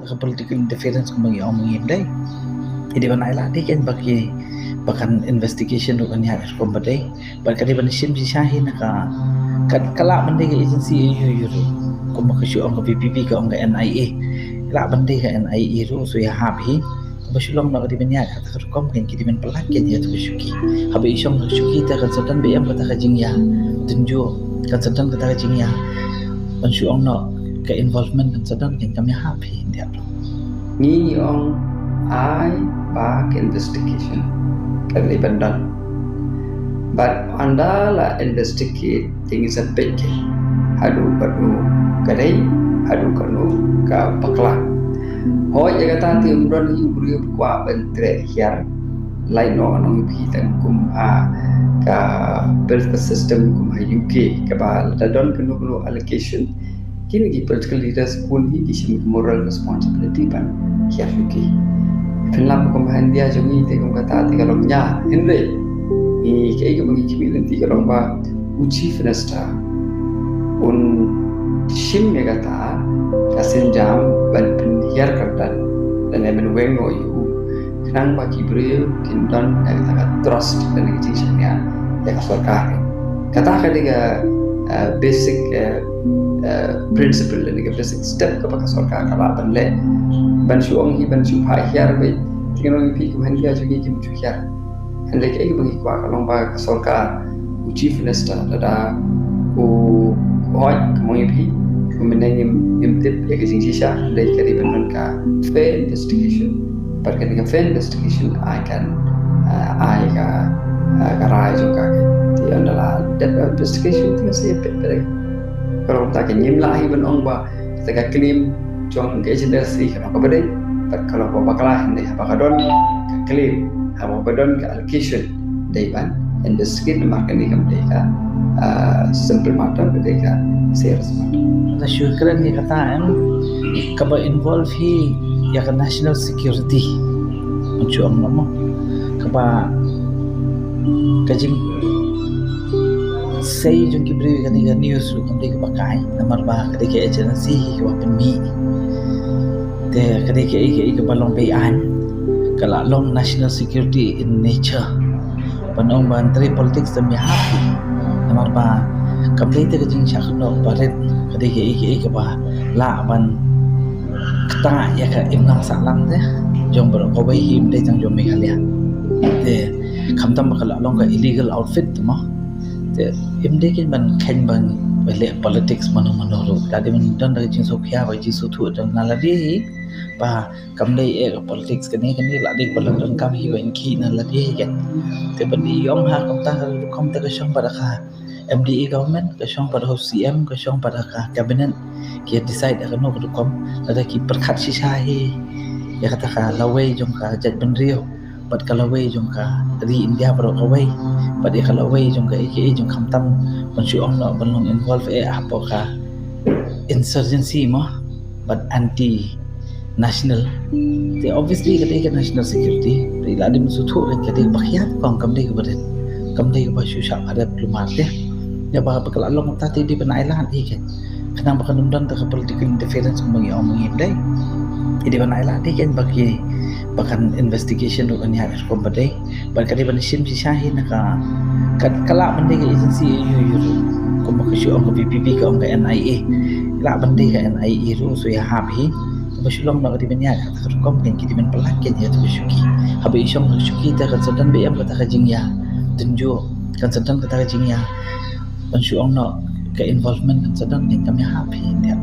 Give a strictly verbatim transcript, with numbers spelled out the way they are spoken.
ka political interference kumba ngi ong ngi ym dei. Ki dei ban ai lad hi kein ba ki, ba kan investigation ruh kan ïaid rukom ba dei. Bad ka dei ban shim shisha hi na ka, ka, ka lah ban dei ka agency ïa u, ïa u ruh. Kumba ka shu ong ka V P P ka ong ka N I A. Lah ban dei ka N I A ruh, so ïa hap hi. Kumba shu long noh ka dei ban ïaid kata ka rukom kein, ki dei ban pyllait kein ïa kata ka shuki. Haba i shong ka shuki te kan sa don ba ïa kata ka jingïa. Tynjuh kan sa don kata ka jingïa. Ban shu ong noh ka involvement kan sa don kein, kam ïa hap hi India. Ngi ong ai ba ka investigation kan dei ban don. Bad ynda la investigate te ngi sa peit kein haduh katno ka dei, haduh katno ka bakla. Hooid, ïa kata te ym don hi u briew ba kwah ban treh hiar. Lait noh nong phi tang kum ha ka political system kum ha U K, kaba lada don kano kano allegation, kine ki political leaders bun hi ki shim ki moral responsibility ban hiar shuki. Phin lap kum ha India jong ngi te kum kata te ka long nia, hynrei ngi kaei kaba ngi khmih lynti ka long ba u Chief Minister un shim ïa kata ka sienjam ban pynhiar kyrdan lane ban weng noh ïa u, khnang ba ki briew kin don ïa kata ka trust lane ka jingshaniah ïa ka sorkar. Kata ka dei ka, eh, basic, eh, eh, principle lane ka basic step kaba ka sorkar ka lah ban leh. Ban shu ong hi ban shu phah hiar beit, te ngan ong ïa phi kum ha India jong ngi kim shu hiar. Hynrei kaei kaba ngi kwah ka long ba ka sorkar, u Chief Minister, lada u, hooid, kumba ong ïa phi, kumba mynne ngim, ngim tip ïa ka jingshisha, hynrei ka dei ban don ka fair investigation. Bad kane ka fair investigation ai kan, eh, ai ka, eh, ka rai jong ka. Te ynda la dep investigation te ngan sa ïa peit peit. Ka long ta ka, ngim lah hi ban ong ba kata ka claim jong ka agency ka long kaba dei, bad ka long kaba bakla, hynrei haba ka don ka claim, haba ka don ka allegation, dei ban investigate, namar kane kam dei ka, ah, simple matter, ka dei ka serious matter. Nga shu kren ïa kata, em, kaba involve hi ïa ka national security. Ngan shu ong, mo, kaba ka jing sei jong ki briew kane ka news ruh kam dei kaba kai, namar ba ka dei ka agency hi kaba pynmih. Te ka dei kaei kaei kaba long beiñ, ka la long national security in nature. Ban ong ban trei politics te ym ïahap hi, namar ba kam dei te ka jingshah kynnoh ba rit, ka dei kaei kaei kaba lah ban ktah ïa ka imlang sahlang te jong baroh kawei hi, ym dei tang jong Meghalaya. Te khamtam ba ka la long ka illegal outfit te, mo, te ym dei kein ban kheiñ ban leh politics mano mano ruh. Lada dei ban don da ka jingsngewkhia bad jingsngewthuh da na lade hi ba kam dei eh ka politics kane kane, la dei ba la donkam hi ban khih na lade hi kein. Te ban ïoh ha kumta ka rukom te ka shong bad ka M D A government, ka shong bad ka C M, ka shong bad ka cabinet, ki decide ïa kano ka rukom. Lada ki pyrkhat shisha hi ïa kata ka lawei jong ka jaitbynriew bad ka lawei jong ka ri India baroh kawei, bad ïa ka lawei jong kaei kaei jong, khamtam ban shu ong noh ban long involve eh hapoh ka insurgency, mo, bad anti national. Te obviously ka dei ka national security. Te la dei ban sngewthuh kein, ka dei ba khia kong, kam dei kaba rit, kam dei kaba shu shah pharep lumar te. Ïa ba, ba ka la long kumta te dei ban ai lad hi kein, khnang ba kan ym don te ka political interference kumba ngi ong ngi ym dei. Te dei ban ai lad hi kein ba ki, ba kan investigation ruh kan ïaid rukom ba dei. Bad ka dei ban shim shisha hi na ka, ka, ka lah ban dei ka agency ïa u, ïa u ruh. Kumba ka shu ong ka V P P ka ong ka N I A. Lah ban dei ka N I A ruh, so ïahap hi. Kumba shu long noh ka dei ban ïaid kata ka rukom kein, ki dei ban pyllait kein ïa kata ka shuki. Haba i shong ka shuki te kan sa don ba ïa kata ka jingïa. Tynjuh kan sa don kata ka jingïa. Ban shu ong noh ka involvement kan sa don kein, kam ïahap hi India.